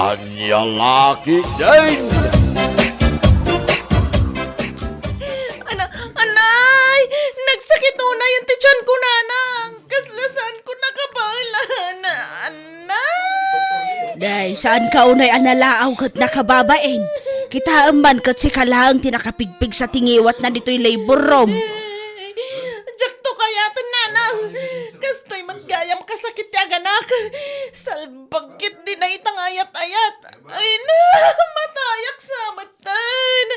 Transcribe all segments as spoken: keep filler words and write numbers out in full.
Ania la ketdin? Ana-, anay! Nagsakit unay ti tianko, nanang! Kasla saanko nakabaelan! Anay! Day, saanka unay a nalaaw ket nakababain. Kitaem man ket sika laeng ti nakapigpigsa ti ngiwatna ditoy labor room. Diakto kayaten, nanang. Kastoy met gayam kasakit ti aganak. Salbag ketdi dayta nga ayat-ayat. Ay na, matayak sa metten.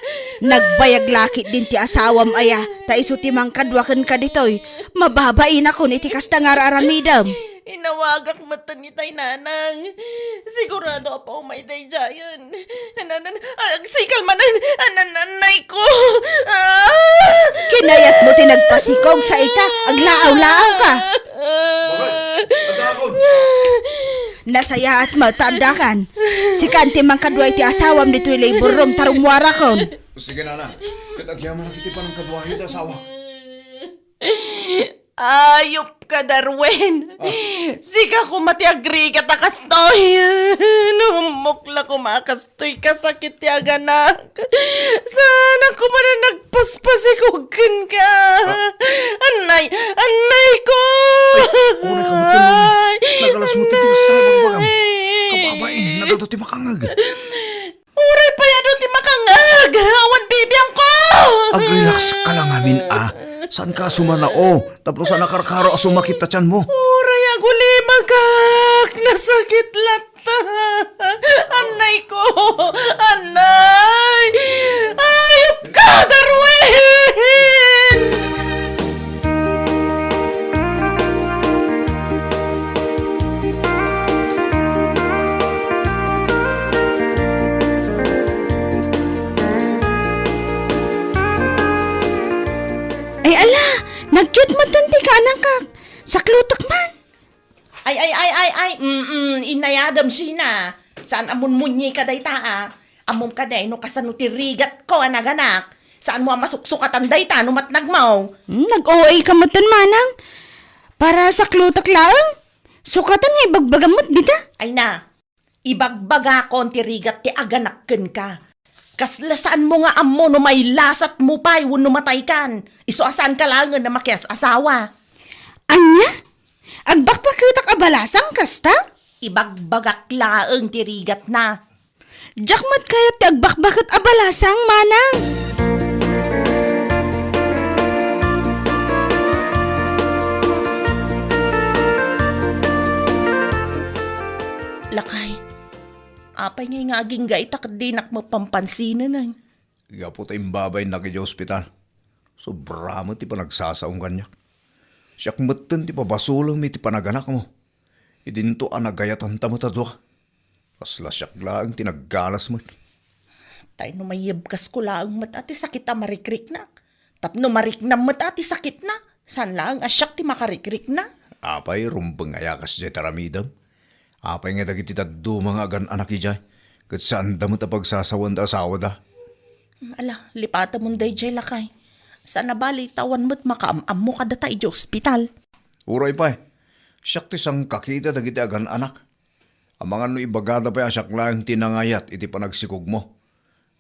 Nagbayag la ketdin ti asawam aya, ta isu ti mangkadua kenka ditoy. Mababainakon iti kasta nga ar-aramidem. Inawagak metten itay, nanang. Sigurado a paumay daydiayen. Anan, agsikal manen. Anan, anay ko. Ah! Kinayatmo ti nagpasikog sa ita, aglaaw-laaw ka. Bakit? Adakon. Nasayaat met ta addakan. Sikan ti mangkadua iti asawam ditoy labor room ta rummuarakon. Sige, nana. Ket agyamanak iti panangkaduayo iti asawa. Ayop ka, Darwin. Ah. Sika koma ti agrigat a kastoy. Nammok la koma a kastoy kasakit ti aganak. Saanak koma a nagpaspasikog kenka. Ah. Annay, annay ko. Ay, unay ka met, Lomi. Ay, nagalas mo ti tigas na ibagbagam. Annay. Kababain, nagadu ti makangag. Uray pay adu ti makangag. Awan bibiangko. Ag-relax ka la ngamin, a. Saanka a sumanao? Tapno saan a karkaro a sumakit ta tianmo. Uray agulimagak. Nasakit latta. Annay ko! Annay! Ayop ka, Darwin! Ay, ala! Nagkit met ti kaanakak! Saklutak man! Ay, ay, ay, ay, ay, mm, inayadem, Sheena. Saan a munmunyi ka dayta, a? Ammom kadi no kasano ti rigatko a naganak? Saanmo a masuksukatan dayta no matnagmo? Hmm, nag-O A ka metten, manang. Para saklutak laeng. Sukatan nga ibagbagam met dita. Ay na, ibagbagakon ti rigat ti aganak kenka. Kasla saanmo nga ammo no mailasatmo pay wenno mataykan. Isu a saanka laengen a makias-asawa. Ania? Agbakbaketak a balasang kasta? Ibagbagak laeng ti rigatna. Diak met kayat ti agbakbaket a balasang, manang. Lakay, apay ngay nga agingga ita ket dinak mapampansinan, ay? Gapu ta imbabainnak idiay ospital, sobra met ti panagsasaom kaniak. Siak metten ti pabasolem iti panaganakmo. Idinto a nagayatanta met a dua. Kasla siak laeng ti nagganas met. Tay no mayebkasko laeng met a ti sakit a marikriknak. Tapno mariknam met a ti sakitna, saan laeng a siak ti makarikrikna. Apay, rumbeng aya kasdiay ti aramidem? Apay nga dagiti dadduma nga agan-anak idiay, ket saanda met a pagsasawaen ti asawada? Ala, lipatemon daydiay, lakay. Saan a bali ta awan met makaam-ammo kadata idiay ospital. Uray pay, siak ti sangkakita dagiti agan-anak. Amangan no ibagada pay a siak laeng ti nangayat iti panagsikogmo.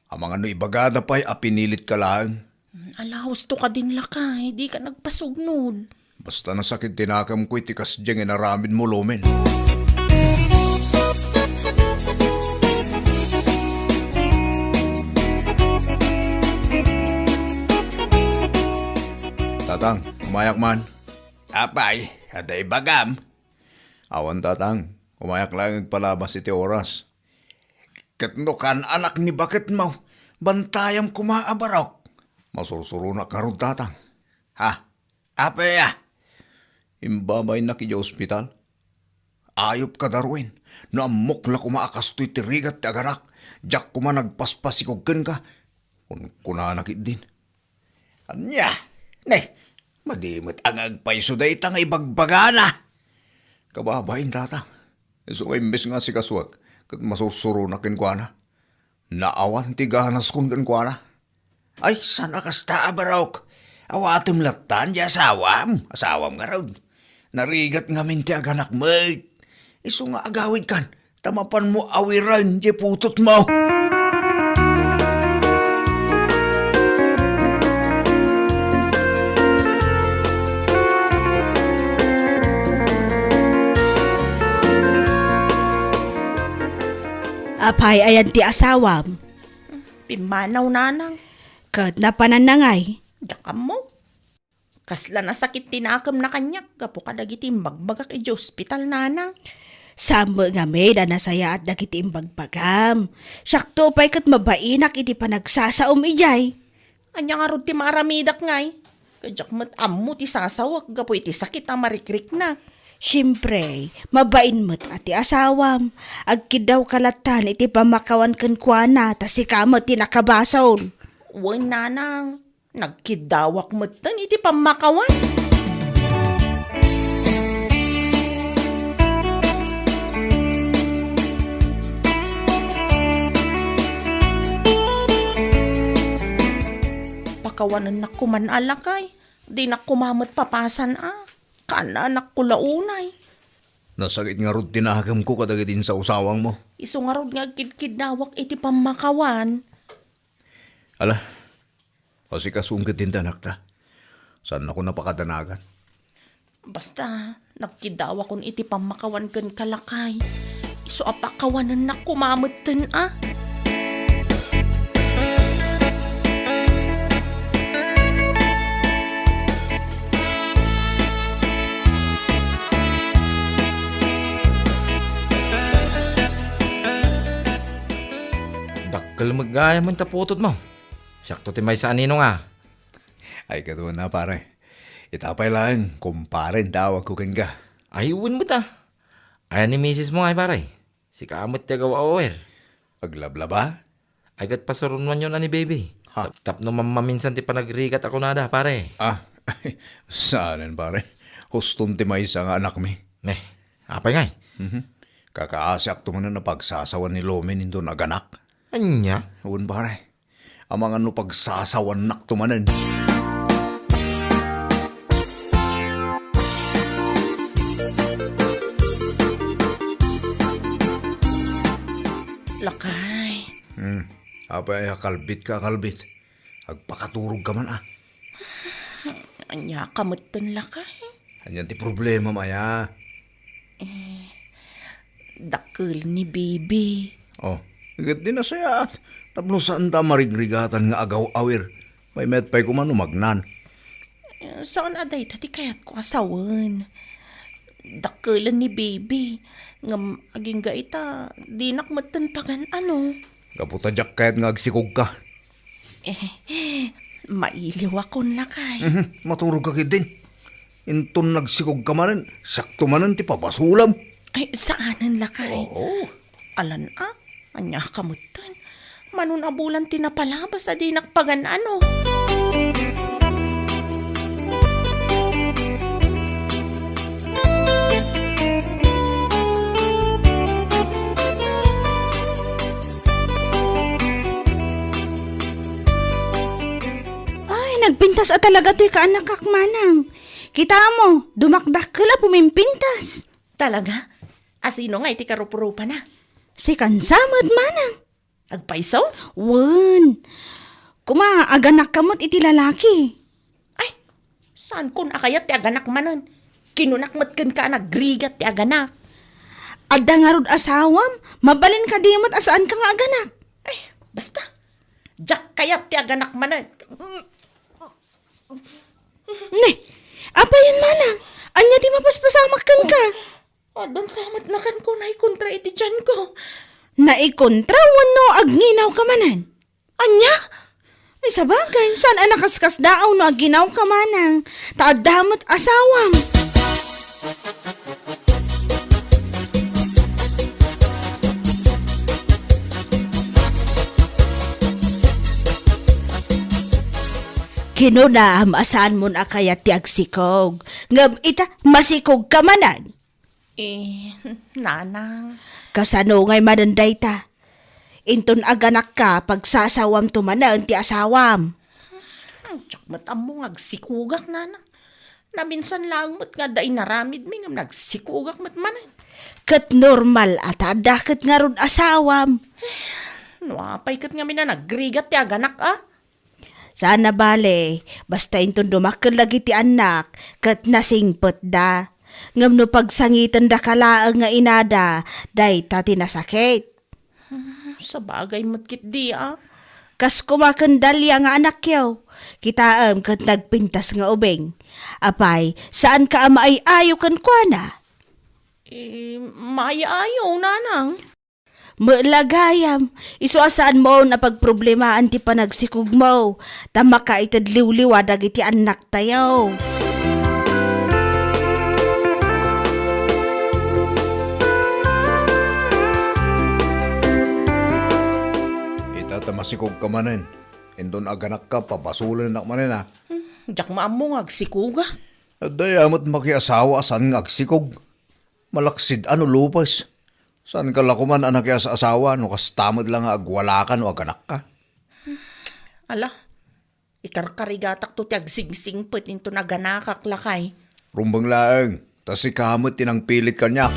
Amangan no ibagada pay a pinilitka laeng. Ala, husto kadin, lakay, dika nagpasugnod. Basta nasakit ti nakemko iti kasdiay nga inaramidmo, Lomen. Tatang, umayak man. Apay, adda ibagam? Awan, Tatang. Umayak laeng agpalabas iti oras. Ket no kaan-anak ni baketmo, bantayam koma a barok. Masursuronak ngarud, Tatang. Ha? Apay a? Imbabainnak idiay ospital? Ayop ka, Darwin. No ammok la koma a kastoy ti rigat ti aganak, diak koma nagpaspasikog kenka. Kunkunana ketdin. Ania? Ne, madi met a nga agpayso dayta nga ibagbagana. Kababain, Tatang. Isu nga imbes nga asikasuak, ket masursuronak kenkuana. Naawan ti ganaskon kenkuana. Ay, saan a kasta a barok? Awatem lattan ti asawam. Asawam ngarud. Narigat ngamin ti aganak met. Isu nga agawidkan, ta mapanmo awiren ti putotmo. Apay, ayan ti asawam? Pimmanaw, nanang. Ket napananna ngay? Diak ammo. Kasla nasakit ti nakemna kaniak gapu kadagiti imbagbagak idiay ospital, nanang. Saan met ngamin a nasayaat dagiti imbagbagam. Siakto pay ket mabainak iti panagsasaom idiay. Ania ngarud ti maaramidak ngay? Ket diak met ammo ti sasawek gapu iti sakit a marikriknak. Siempre, mabain met a ti asawam. Agkiddawka lattan iti pammakawan kenkuana, ta sika met ti nakabasol. Wen, nanang. Nagkiddawak metten iti pammakawan. Pakawanennak koman a, lakay. Dinak koma met papasan a. Kaanakko la unay. Nasakit ngarud ti nakemko kadagiti insawsawangmo. Isu ngarud nga agkidkiddawak iti pammakawan. Ala, asikasuon ketdi ti anakta. Saannakon a pakadanagan. Basta, nagkiddawakon iti pammakawan kenka, lakay. Isu a pakawanennak koma metten a. Dakkel met gayam ti putotmo. Siakto ti maysa a ninong a. Ay, kaduana, pare. Ita pay laeng, kumpare ti awagko kenka. Ay, wen met a. Ayan ni misismo ngay, pare? Sika met ti agaw-awer. Aglablaba? Ay, ket pasuronuanyo na ni baby. Ha? Tap-, tapno mammaminsan ti panagrigat a kunada, pare. Ah, saanen, pare. Huston ti maysa nga anakmi. Ne, apay ngay? Mhm. Kakaasiakto manen a pagsasawan ni Lomin inton aganak. Ania? Wen, pare. Amangan no pagsasawannakto manen. Lakay. Hmm. Apay a kalbitka, kalbit? Agpakaturogka man a. Ania ka metten, lakay? Ania ti problemam aya? Eh, dakkel ni baby. Oh, ket di nasayaat. Tapno saanta a marigrigatan nga agaw-awer. Maymayat pay koma no magnan. Eh, saan a dayta ti kayatko a sawen. Dakkelen ni baby. Ngem agingga ita, dinak metten pagan-ano. Gapu ta diak kayat nga agsikogka. Eh, mailiwakon, lakay. Mhm, maturogka ketdin. Inton nagsikogka manen, siakto manen ti pabasolam. Ay, saanen, lakay. Oo. Alan a, ania ka metten? Mano a bulan ti napalabas a dinak pagan-ano. Ay, nagpintas a talaga toy kaanakak, manang. Kita mo, dumakdakkel a pumimpintas. Talaga? Asino nga iti karuprupana? Si Kansamet, manang. Agpayso? Wen. Kuma, aganakka met iti lalaki. Ay, saankon a kayat ti aganak manen. Kinunak met kenka a nagrigat ti aganak. Adda ngarud asawam, mabalin kadi met a saanka nga aganak. Ay, basta. Diak kayat ti aganak manen. Ne, apayen, manang? Ania ti mapaspasamak kenka? Addan sa met nakanko naikontra iti tianko. Naikontra wenno agnginaw ka manen? Ania? Ay, sabagay, saan a nakaskasdaaw no agnginaw ka manang? Ta adda met asawam. Kinunam a saanmon a kayat ti agsikog, ngem ita, masikog ka manen. Eh, nanang. Kasano ngay manen dayta? Inton aganakka, pagsasawamto manen ti asawam. Hmm, diak met ammo nga agsikogak, nanang. Naminsan laeng met nga adda inaramidmi ngem nagsikogak met manen. Ket normal a ta adda ket ngarud asawam. No apay ket ngamin a nagrigat ti aganak a? Saan a bale, basta inton dumakkel dagiti annak, ket nasingpetda. Ngem no pagsangitendaka laeng nga inada, dayta ti nasakit. Hmm, sabagay met ketdi a. Kas koma ken Dalia nga anakyo, kitaem ket nagpintas nga ubing. Apay, saanka a maay-ayo kenkuana? Eh, maay-ayo, nanang. Met la gayam, isu a saanmo a pagproblemaan ti panagsikogmo, ta makaited liwliwa dagiti annaktayo. Ita ta masikogka manen. Inton aganakka, pabasolennak manen a. Hmm, diak maammo nga agsikogak. Adda met makiasawa a saan nga agsikog. Malaksid a no lupes. Saanka la koman a nakias-asawa no kasta met la nga agwalaka no aganakka. Ala, ikarkarigatakto ti agsingsingpet inton aganakak lakay. Rumbeng laeng, ta sika met ti nangpilit kaniak.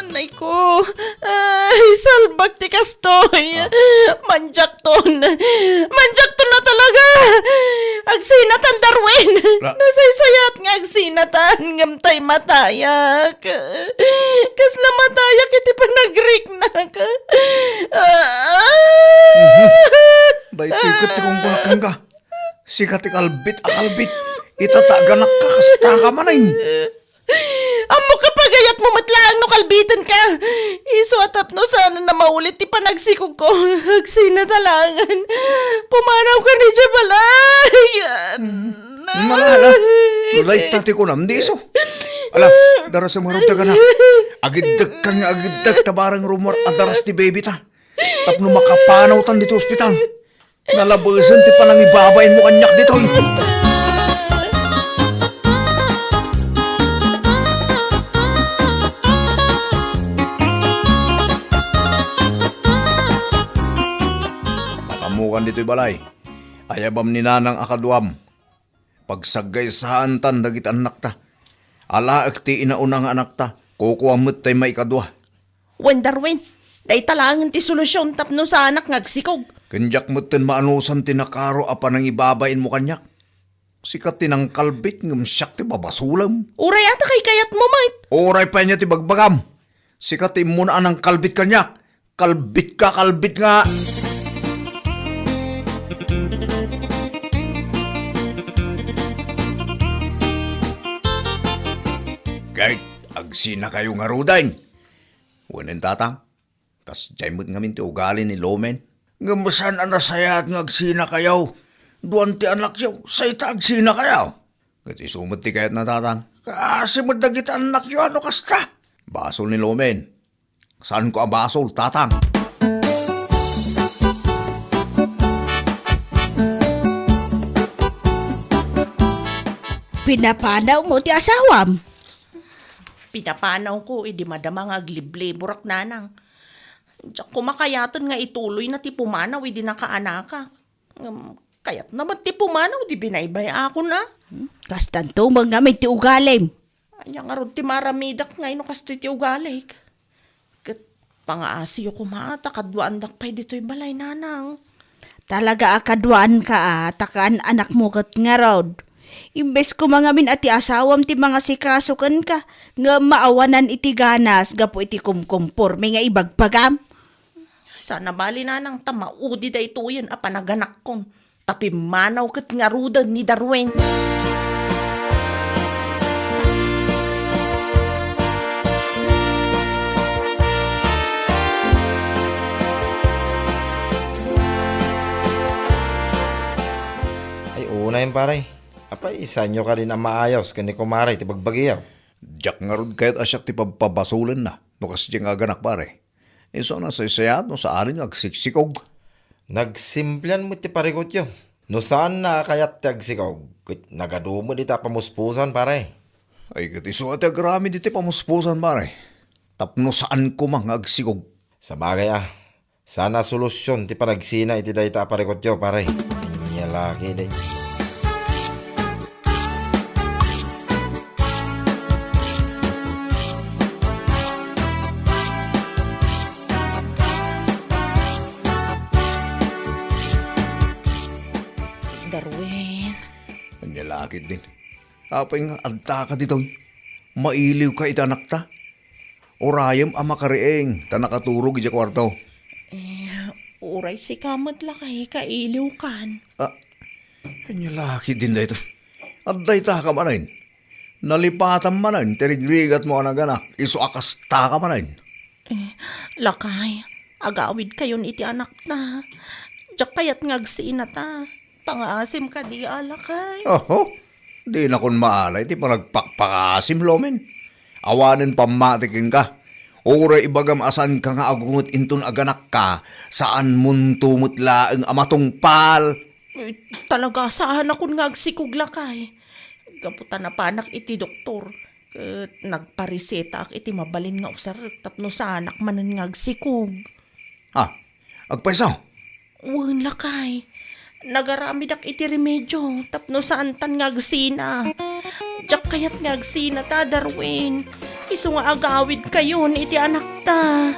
Anay ko, ay, salbag ti kastoy. Ah. Manjakton. Manjakton na talaga. Agsinatan, Darwin. Ra- Nasaysayaat nga agsinatan, ngem tay matayak. Kasla matayak iti panagriknak. Ah. Mhm. Daytoy ket ti kunkunak kenka. Sika ti kalbit a kalbit. Ita ta aganakka, kastaka manen. Ammok a pagayatmo met laeng no kalbitenka. Isu a tapno saan a maulit ti panagsikogko. Agsinatalangen. Pumanawkan idiay balay. Malala. No dayta ti kunam, di isu. Ala, darasem ngarud dagana. Agiddekkan nga agiddek ta bareng rummuar a daras ti baby ta. Tapno makapanawtan ditoy ospital. Nalabesen ti panangibabainmo kaniak ditoy. Makaammokan ditoy balay. Ayabam ni nanang a kaduam. Pagsagaysaantan dagiti annakta. Alaek ti inauna nga anakta, kukuam met tay maikadua. Wen, Darwin, dayta laengen ti solusion tapno saanak nga agsikog. Ken diak metten maanusan ti nakaro a panangibabainmo kaniak. Sika ti nangkalbit ngem siak ti babasolem. Uray a ta kaykayatmo met. Uray pay ania ti bagbagam. Sika ti immuna a nangkalbit kaniak. Kalbit ka, kalbit nga. Ket agsinakayo ngaruden. Wen, tatang, kasdiay met ngamin ti ugali ni Lomen. Ngem saan a nasayaat nga agsinakayo. Duan ti anakyo, say ta agsinakayo. Ket isu met ti kayatna, tatang. Kaasi met dagiti annakyo a no kasta. Basol ni Lomen. Saanko a basol, tatang. Pinapanawmo ti asawam? Pinapanawko idi madama nga aglibliburak, nanang. Diak koma kayaten nga ituloyna ti pumanaw idi nakaanakak. Ngem, kayatna met ti pumanaw, di binaybay-akon a. Hmm? Kastanto met ngamin ti ugalim. Ania ngarud ti maaramidak nga no kastoy ti ugalik? Ket pangaasiyo koma ta kaduaandak pay ditoy balay, nanang. Talaga a kaduaanka a, ta kaan-anakmo ket ngarud. Imbes koma ngamin a ti asawam ti mangasikaso kenka, ngem maawanan iti ganas gapu iti kumkumporme nga ibagbagam. Saan a bali, nanang, ta maudi daytoyen a panaganakkon, ta pimmanaw ket ngaruden ni Darwin. Ay, unay, pare. Apay, saanyo kadin a maayos ken ni kumare ti bagbagiyo? Diak ngarud kayat a siak ti pabpabasolenna no kasdiay nga aganak, pare. Isu a nasaysayaat no saanen nga agsiksikog. Nagsimplian met ti parikutyo. No saanna a kayat ti agsikog, ket nagadu met ita a pamuspusan, pare. Ay, ket isu a ti agraman iti pamuspusan, pare. Tapno saan koma nga agsikog. Sabagay a, Saan a solusyon ti panagsina iti dayta a parikutyo, pare. Ania la ketdin. Darwin. Ania la ketdin. Apay nga adda ka ditoy? Mailiw ka iti anakta? Urayem a makariing ta nakaturog idiay kuarto. Eh, uray sika met lakay kailiwkan. Ah, ania la ketdin daytoy? Adda ita ka manen. Nalipatam manen ti rigrigatmo a naganak, isu a kasta ka manen. Eh, lakay, agawidkayon iti anakta. Diak kayat nga agsinata. Pangaasim kadi a lakay. Oho, dinakon maala iti panagpakpakaasim, Lomen. Awanen pammati kenka. Uray ibagam a saanka nga agunget inton aganakka, saanmonto met laeng a matungpal. Eh, talaga, saanakon nga agsikog, lakay. Gapu ta napanak iti doktor, ket nagparesetaak iti mabalin nga usarek tapno saanak manen nga agsikog. Ah, agpayso? Wen, lakay. Nagaramidak iti remedio tapno saantan nga agsina. Diak kayat nga agsinata, Darwin. Isu nga agawidkayon iti anakta.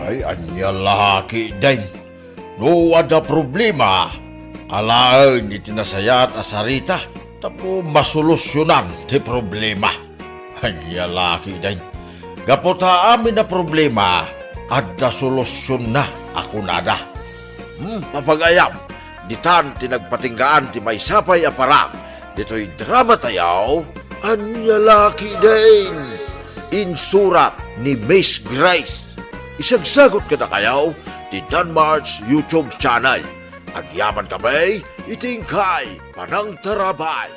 Ay, ania la ketdin. No adda problema, alaen iti nasayaat a sarita tapno masolusyonan ti problema. Ania la ketdin. Gapu ta amin a problema, adda solusyonna a kunada. Hmm, mapagayam, ditan ti nagpatinggaan ti maysa pay a parang ditoy drama tayo, Ania la ketdin. Insurat ni Miss Grace. Isagsagut kadakayo ti Danmar's YouTube channel. Agyaman kami iti inkay panangtarabay.